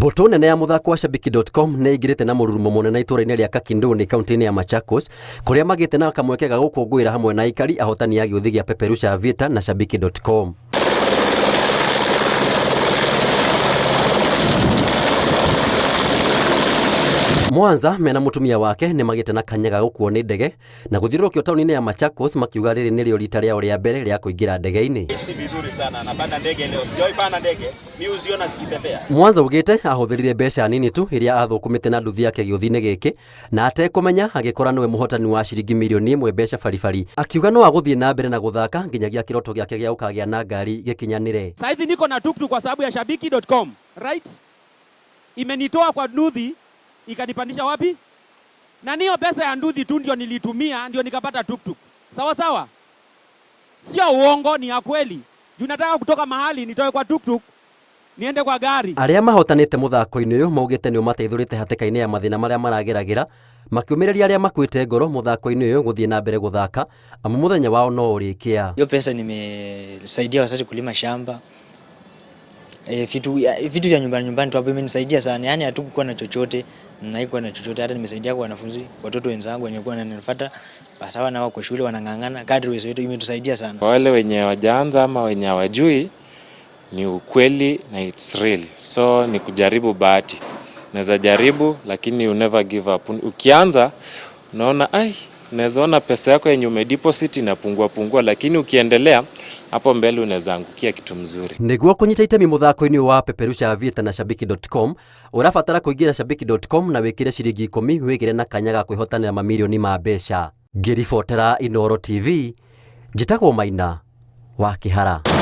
Mbũtũ nene ya mũthako wa Shabiki.com nĩ ĩingĩrĩte na mũrurumo mũnene itũũra-inĩ rĩa Kakinduni kaunti-inĩ ya Machakos kũrĩa magĩte na kamweke ga gũkũngũĩra hamwe na aikari ahotani a gĩũthĩ gĩa Peperusha Aviator na Shabiki.com. Mwanza mena mũtumia wake nĩ magĩte na kanya ga gũkuo nĩ ndege na gũthiũrũrũkio taũni-inĩ ya Machakos makiuga rĩrĩ nĩrĩo rita rĩao rĩa mbere rĩa kũingĩra ndege-inĩ. Si vizuri sana, napanda ndege leo, sijawahi panda ndege, mi huziona zikipepea. Mwanza augĩte ahũthĩrire mbeca nini tu iria athũkũmĩte na nduthi yake gĩũthi-inĩ gĩkĩ na atekũmenya agĩkora nĩwe mũhotani wa ciringi mirioni ĩmwe mbeca baribari, akiuga no agũthiĩ na mbere na gũthaka nginyagia kĩroto gĩake gĩa gũkagĩa na ngari gĩkinyanĩre. Saizi niko na tuktuk kwa sababu ya shabiki.com, right? Imenitoa kwa nduthi ikanipandisha wapi? Na niyo pesa ya nduthi tu ndio nilitumia ndio nikapata tuktuk. Sawa sawa, sio uongo, ni ya kweli. Juu nataka kutoka mahali nitoe kwa tuktuk niende kwa gari. Arĩa mahotanĩte mũthako-inĩ ũyũ maugĩte nĩ ũmateithũrĩte hatĩka-inĩ ya mathĩna marĩa marageragĩra, makĩũmĩrĩria arĩa makuĩte ngoro mũthako-inĩ ũyũ gũthiĩ na mbere gũthaka amu mũthenya wao no ũrĩkĩa. Hiyo pesa nimesaidia wazazi kulima shamba vitu vya nyumbani nyumbani tu hapo imenisaidia sana. Yani hatukukuwa na chochote, haikuwa na chochote. Hata nimesaidia kwa wanafunzi watoto wenzangu wenye kuwa wananifuata sawa na wako shule wanang'ang'ana, kadri uwezo wetu, imetusaidia sana. Kwa wale wenye hawajaanza ama wenye hawajui, ni ukweli na it's real, so ni kujaribu bahati. Naweza jaribu lakini you never give up. Ukianza unaona ai, unaweza ona pesa yako yenye umedeposit inapungua pungua, lakini ukiendelea hapo mbele unaweza angukia kitu mzuri. Nĩguo kũnyita itemi mũthako-inĩ wa Peperusha Aviator na Shabiki.com ũrabatara kũingĩra Shabiki.com na wĩkĩre ciringi 10 wĩgĩre na kanya ga kwĩhotanĩra mamirioni ma mbeca. Ngĩribotera Inooro TV, njĩtagwo Maina wa Kĩhara.